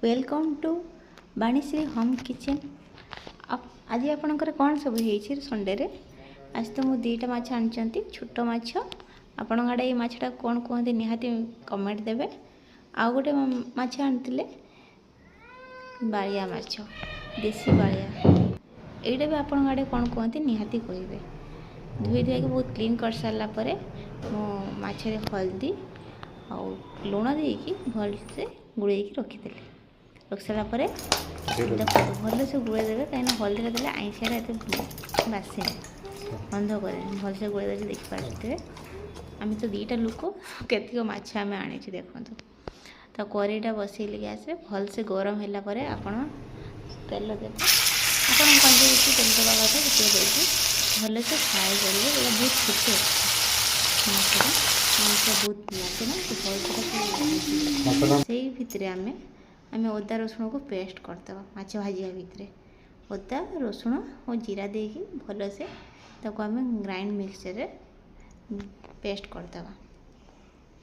Welcome to Banishree home kitchen. ଆଜି ଆପଣଙ୍କର କ'ଣ ସବୁ ହେଇଛି ସଣ୍ଡେରେ? ଆଜି ତ ମୁଁ ଦୁଇଟା ମାଛ ଆଣିଛନ୍ତି, ଛୋଟ ମାଛ। ଆପଣଙ୍କ ଆଡ଼େ ଏଇ ମାଛଟା କ'ଣ କୁହନ୍ତି, ନିହାତି କମେଣ୍ଟ ଦେବେ। ଆଉ ଗୋଟେ ମାଛ ଆଣିଥିଲେ, ବାଳିଆ ମାଛ, ଦେଶୀ ବାଳିଆ। ଏଇଟା ବି ଆପଣଙ୍କ ଆଡ଼େ କ'ଣ କୁହନ୍ତି, ନିହାତି କହିବେ। ଧୋଇ ଧୁଆକି ବହୁତ କ୍ଲିନ୍ କରିସାରିଲା ପରେ ମୁଁ ମାଛରେ ହଳଦୀ ଆଉ ଲୁଣ ଦେଇକି ଭଲସେ ଗୋଳେଇକି ରଖିଦେଲି। ରଖିସାରିଲା ପରେ ଦେଖନ୍ତୁ, ଭଲସେ ଗୋଳେଇ ଦେବେ, କାହିଁକିନା ହଳଦୀଟା ଦେଲେ ଆଇଁଷିଆଟା ଏତେ ବାସେନି, ଗନ୍ଧ କରେନି। ଭଲସେ ଗୋଳେଇ ଦେଲେ, ଦେଖିପାରୁଥିବେ, ଆମେ ତ ଦୁଇଟା ଲୋକ, କେତିକ ମାଛ ଆମେ ଆଣିଛୁ ଦେଖନ୍ତୁ। ତ କରେଇଟା ବସେଇଲି ଗ୍ୟାସ୍ରେ। ଭଲସେ ଗରମ ହେଲା ପରେ ଆପଣ ତେଲ ଦେବେ। ଆପଣ କ୍ୱାଣ୍ଟିଟି ଯେତିକି ତେଲ ଦେବା କଥା ସେତିକି ଦେଇକି ଭଲସେ ଫ୍ରାଏ କରିବେ। ଏଇଟା ବହୁତ ଫୁଟେ ମାଛଟା, ମାଂସ ବହୁତ ଲାଗେ ନା, ତ ଭଲସେ ତାକୁ ଭାଜିବେ। ସେଇ ଭିତରେ ଆମେ ଅଦା ରସୁଣକୁ ପେଷ୍ଟ କରିଦେବା। ମାଛ ଭାଜିବା ଭିତରେ ଅଦା, ରସୁଣ ଓ ଜିରା ଦେଇକି ଭଲସେ ତାକୁ ଆମେ ଗ୍ରାଇଣ୍ଡ ମିକ୍ସଚରରେ ପେଷ୍ଟ କରିଦେବା।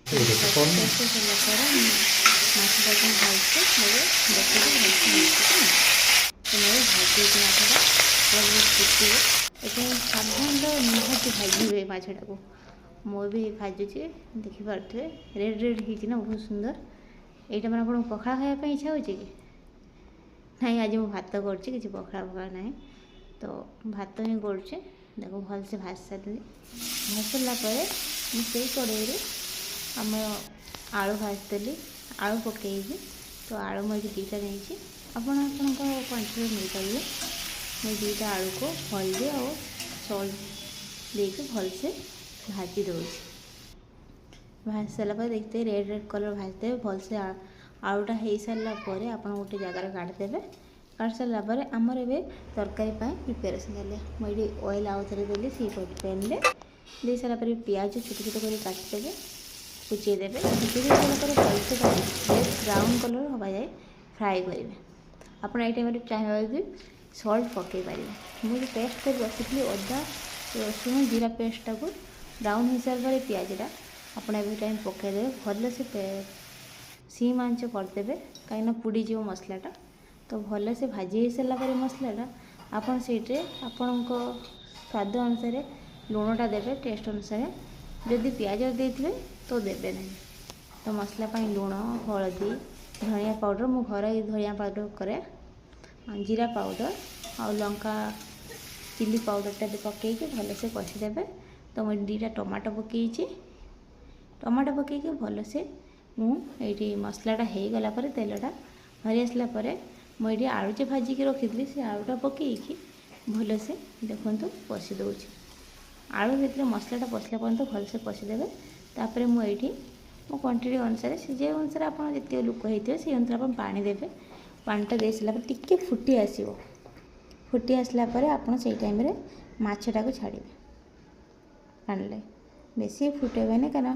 ପେଷ୍ଟ ହେଇସାରିଲା ପରେ ମାଛଟାକୁ ଭଲସେ ଏବେ ବସେଇକି ଭଲସେ ମିଶିକି ତ ମୁଁ ଭାଜିଛି ମାଛଟା। ପୁରା ବହୁତ ଫୁଟିବ। ଏଥିପାଇଁ ସାବଧାନର ନିହାତି ଭାଜିବେ ମାଛଟାକୁ। ମୁଁ ବି ଭାଜୁଛି, ଦେଖିପାରୁଥିବେ, ରେଡ଼୍ ରେଡ଼୍ ହେଇଛି ନା ବହୁତ ସୁନ୍ଦର। ଏଇଟା ମାନେ ଆପଣଙ୍କୁ ପଖାଳ ଖାଇବା ପାଇଁ ଇଚ୍ଛା ହେଉଛି କି ନାଇଁ? ଆଜି ମୁଁ ଭାତ କରୁଛି, କିଛି ପଖାଳ ଫଖାଳ ନାହିଁ, ତ ଭାତ ହିଁ କରୁଛି। ତାକୁ ଭଲସେ ଭାଜି ସାରିଲି। ଭାଜି ସାରିଲା ପରେ ମୁଁ ସେଇ କଡ଼େଇରେ ଆମ ଆଳୁ ଭାଜିଦେଲି, ଆଳୁ ପକେଇକି। ତ ଆଳୁ ମୁଁ ଏଠି ଦୁଇଟା ନେଇଛି, ଆପଣ ଆପଣଙ୍କ କ୍ୱାଣ୍ଟିଟିରେ ନେଇପାରିବେ। ମୁଁ ଦୁଇଟା ଆଳୁକୁ ହଳଦୀ ଆଉ ସଲ୍ଟ ଦେଇକି ଭଲସେ ଭାଜି ଦେଉଛି। ଭାଜି ସାରିଲା ପରେ ଦେଖିଥିବେ, ରେଡ଼୍ ରେଡ଼୍ କଲର୍ ଭାଜିଦେବେ ଭଲସେ। ଆଳୁଟା ହେଇସାରିଲା ପରେ ଆପଣ ଗୋଟେ ଜାଗାରେ କାଢ଼ିଦେବେ। କାଢ଼ି ସାରିଲା ପରେ ଆମର ଏବେ ତରକାରୀ ପାଇଁ ପ୍ରିପାରେସନ୍ ଚାଲିବ। ମୁଁ ଏଇଠି ଅଏଲ୍ ଆଉ ଥରେ ଦେଲି ସେଇ ପ୍ୟାନ୍ରେ। ଦେଇ ସାରିଲା ପରେ ପିଆଜ ଛୋଟ ଛୋଟ କରି କାଟିଦେବେ, କୁଚେଇ ଦେବେ। କୁଚେଇ ଦେଇ ସାରିଲା ପରେ ଭଲସେ ତାକୁ ରେଡ଼୍ ବ୍ରାଉନ୍ କଲର୍ ହେବା ଯାଏ ଫ୍ରାଏ କରିବେ। ଆପଣ ଏଇ ଟାଇମ୍ରେ ଚାହିଁବେ ଯଦି ସଲ୍ଟ ପକାଇ ପାରିବେ। ମୁଁ ଯେଉଁ ପେଷ୍ଟ କରି ରଖିଥିଲି ଅଦା, ରସୁଣ, ଜିରା ପେଷ୍ଟଟାକୁ, ବ୍ରାଉନ୍ ହେଇସାରିଲା ପରେ ପିଆଜଟା ଆପଣ ଏବେ ଟାଇମ୍ ପକାଇଦେବେ। ଭଲସେ ସିମ୍ ଆଞ୍ଚ କରିଦେବେ, କାହିଁକିନା ପୋଡ଼ିଯିବ ମସଲାଟା। ତ ଭଲସେ ଭାଜି ହେଇସାରିଲା ପରେ ମସଲାଟା ଆପଣ ସେଇଥିରେ ଆପଣଙ୍କ ସ୍ୱାଦ ଅନୁସାରେ ଲୁଣଟା ଦେବେ, ଟେଷ୍ଟ ଅନୁସାରେ। ଯଦି ପିଆଜ ଦେଇଥିବେ ତ ଦେବେ ନାହିଁ। ତ ମସଲା ପାଇଁ ଲୁଣ, ହଳଦୀ, ଧନିଆ ପାଉଡ଼ର, ମୁଁ ଘରେ ଧନିଆ ପାଉଡ଼ର କରେ, ଜିରା ପାଉଡ଼ର ଆଉ ଲଙ୍କା ଚିଲି ପାଉଡ଼ରଟା ବି ପକାଇକି ଭଲସେ କଷିଦେବେ। ତ ମୁଁ ଦୁଇଟା ଟମାଟୋ ପକାଇଛି। ଟମାଟୋ ପକାଇକି ଭଲସେ ମୁଁ ଏଇଠି ମସଲାଟା ହେଇଗଲା ପରେ, ତେଲଟା ବାହାରି ଆସିଲା ପରେ ମୁଁ ଏଇଠି ଆଳୁ ଯେ ଭାଜିକି ରଖିଥିଲି, ସେ ଆଳୁଟା ପକାଇକି ଭଲସେ ଦେଖନ୍ତୁ କଷି ଦେଉଛି। ଆଳୁ ଭିତରେ ମସଲାଟା ପଶିଲା ପର୍ଯ୍ୟନ୍ତ ଭଲସେ କଷିଦେବେ। ତାପରେ ମୁଁ ଏଇଠି ମୋ କ୍ୱାଣ୍ଟିଟି ଅନୁସାରେ, ସେ ଯେଉଁ ଅନୁସାରେ ଆପଣ ଯେତିକି ଲୋକ ହେଇଥିବେ, ସେଇ ଅନୁସାରେ ଆପଣ ପାଣି ଦେବେ। ପାଣିଟା ଦେଇ ସାରିଲା ପରେ ଟିକେ ଫୁଟି ଆସିବ। ଫୁଟି ଆସିଲା ପରେ ଆପଣ ସେଇ ଟାଇମ୍ରେ ମାଛଟାକୁ ଛାଡ଼ିବେ ପାଣିରେ। ବେଶୀ ଫୁଟେଇବେନି, କାରଣ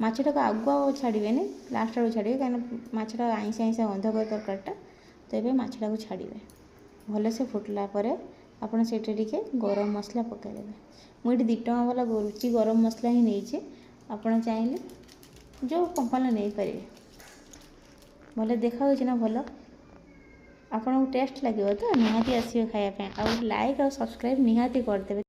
ମାଛଟାକୁ ଆଗୁଆ ଛାଡ଼ିବେନି, ଲାଷ୍ଟ ବେଳକୁ ଛାଡ଼ିବେ, କାହିଁକିନା ମାଛଟା ଆଇଁଷିଆ ଆଇଁଷିଆ ଗନ୍ଧ କରେ ତରକାରୀଟା। ତ ଏବେ ମାଛଟାକୁ ଛାଡ଼ିବେ। ଭଲସେ ଫୁଟିଲା ପରେ ଆପଣ ସେଇଠି ଟିକେ ଗରମ ମସଲା ପକାଇଦେବେ। ମୁଁ ଏଇଠି 2 ଟଙ୍କା ବାଲା ରୁଚି ଗରମ ମସଲା ହିଁ ନେଇଛି। ଆପଣ ଚାହିଁଲେ ଯେଉଁ କମ୍ପାନୀର ନେଇପାରିବେ। ଭଲ ଦେଖାଯାଉଛି ନା ଭଲ? ଆପଣଙ୍କୁ ଟେଷ୍ଟ ଲାଗିବ ତ ନିହାତି ଆସିବେ ଖାଇବା ପାଇଁ। ଆଉ ଲାଇକ୍ ଆଉ ସବସ୍କ୍ରାଇବ୍ ନିହାତି କରିଦେବେ।